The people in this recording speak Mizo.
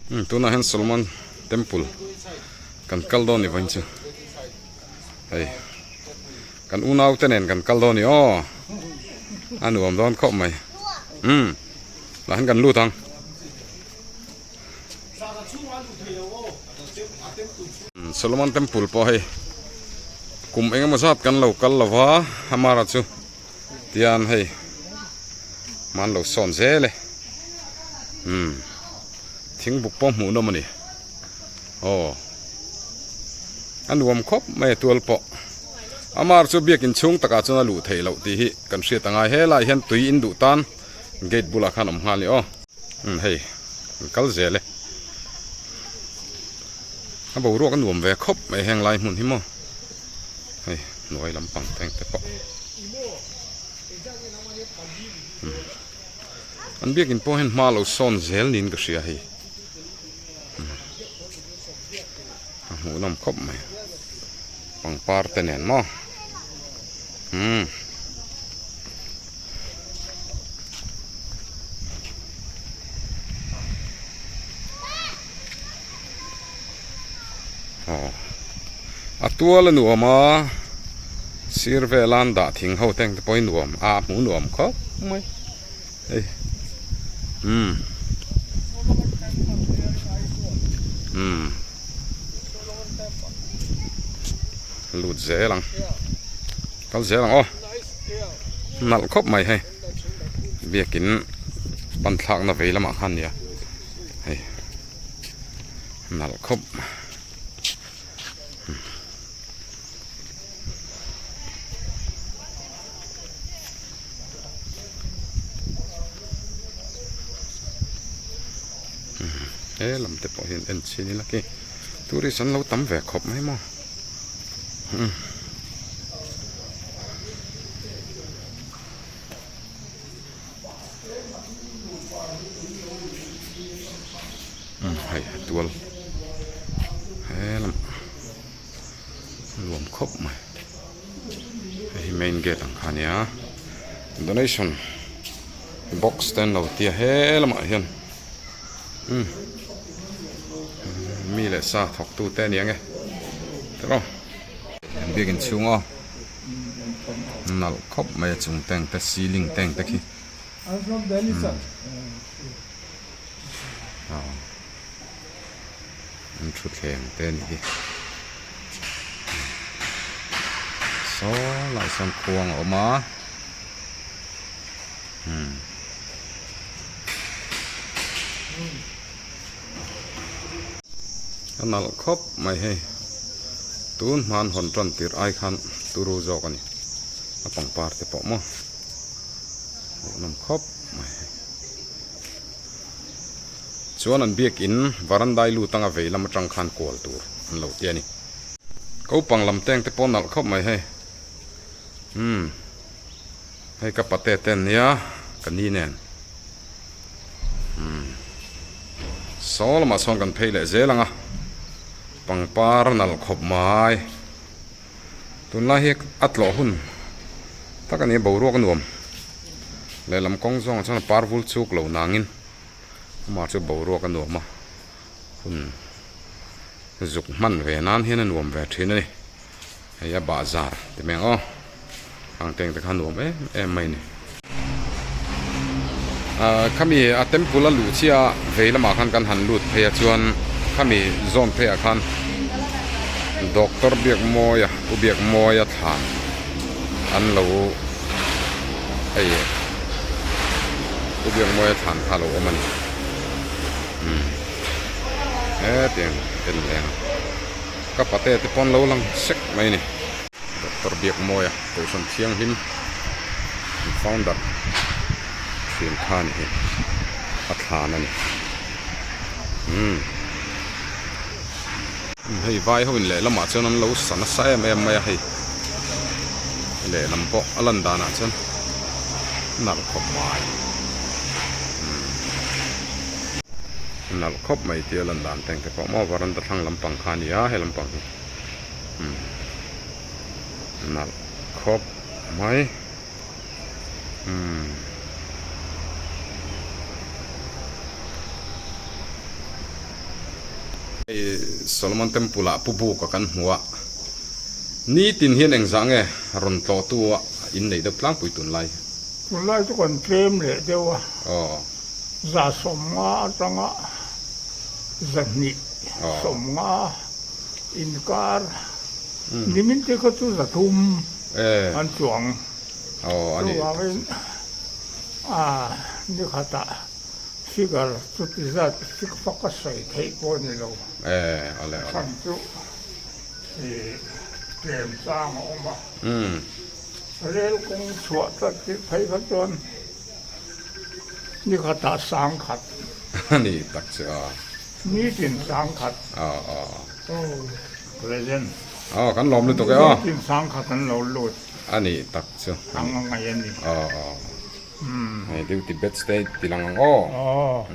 Umm tunah hian Solomon temple kan kal dawn ni vawiin chu hei kan unau te nen kan kal dawn ni aw a nuam dawn khawp mai umm tah hian kan lut ang. Solomon temple pawh hei kum engemaw zat kan lo kal lova amara chu tian hei hman lo sawn zel e umm thingbuk pawh hmuh nawm a ni aw a nuam khawp mai a tual pawh amar chu biakin chhung takah chuan a luh theih loh tih hi kan hriat a ngai helaiah hian tui in duh tan gate bulah khan awm nghal a ni aw umm hei an kal zel e a boruak a nuam ve khawp mai heng lai hmun hi maw. Hei hnuai lampang teng te pawh an biakin pawh hian hma lo sawn zel niin ka hria hei a hmuh nawm khawp mai pangpar te nen maw umm. Aw a tual a nuam a sir vela an dah thing ho te ang te pawh hi nuam a hmuh nuam khawp mai hei umm umm lut zel ang kal zel ang aw nalh khawp mai hei biakin pan thlakna vei lamah khan nia hei. Nalh khawp he lam te pawh hian en chhin ila khi tourist an lo tam ve khawp mai maw. Umm hei a tual helam nuam khawp mai hei hi main gate ang kha a nia donation box te an lo tia he lamah hian umm mi leh sa thawk tu te a ni ang e tiraw biakin chhung aw. Nalh khawp mai a chung tank te ceiling tank te khi umm an thutthleng te a nih hi saw lai sawn khuang a awm a umm a nalh khawp mai hei tun hman hawn tan tirh ai khan turu zawk a ni a pangpar te pawh maw hmuhnawm khawp mai hei chuan an biakin varandai lut anga vei lam atang khan kual tur an lo ti a ni kopang lam teng te pawh nalh khawp mai hei umm hei ka pate te an nia ka ni nen. Umm saw lamah sawn kan phei leh zel ang a pangpar nalh khawp mai tunlai hi a tlawh hun tak a ni a boruak a nuam lehlam kawng zawngah chuan a par vul chuk lo nangin amah chu boruak a nuam a hun zuk hman ve nan hian a nuam ve thin a ni hei a bahzar ti mai ang aw ang teng te kha nuam em em mai a ni ah khami a temple a luh chiah a vei lamah khan kan han lut phei a chuan khami zawn phei ah khan doctor Biakmawia Pu Biakmawia thlan an lo hei Pu Biakmawia thlan kha a lo awm a ni umm hetiang en leng ka pate te pawh an lo lang sek mai a ni. Doctor Biakmawia Kohhran Thianghlim founder thin kha ni hi a thlan a ni umm hei vai ho in lehlamah chuan an lo sa nasa em em mai a hei lehlam pawh a lan danah chuan nalh khawp mai umm nalh khawp mai tia lan dan te ang te pawh maw varanda thlang lampang kha a ni a he lampang hi. Nalh khawp mai umm Hei Solomon Temple ah Pu Buka kan hmu a, nitin hian engzah nge rawn tlawhtu a inneih deuh tlangpui tunlai? Tunlai chu kan tlem leh deuh a, 150 atanga 250 inkar nimin te kha chu 300 an chuang. Chuvangin nikhatah Figure chuti zat fik fak a sawi theih pawh a ni lo. A chhan chu tlem chang a awm a. Rel kawng chhuah tlat tih phei kha chuan ni khatah 10,000. A ni tak chu a. Nitin 10,000. Present. Aw kan lawm lutuk e aw. Nitin 10,000 an lo lut. A ni tak chu. Ang a ngaih a ni. Aw aw. Hei duty batch te ti lang ang aw. Aw.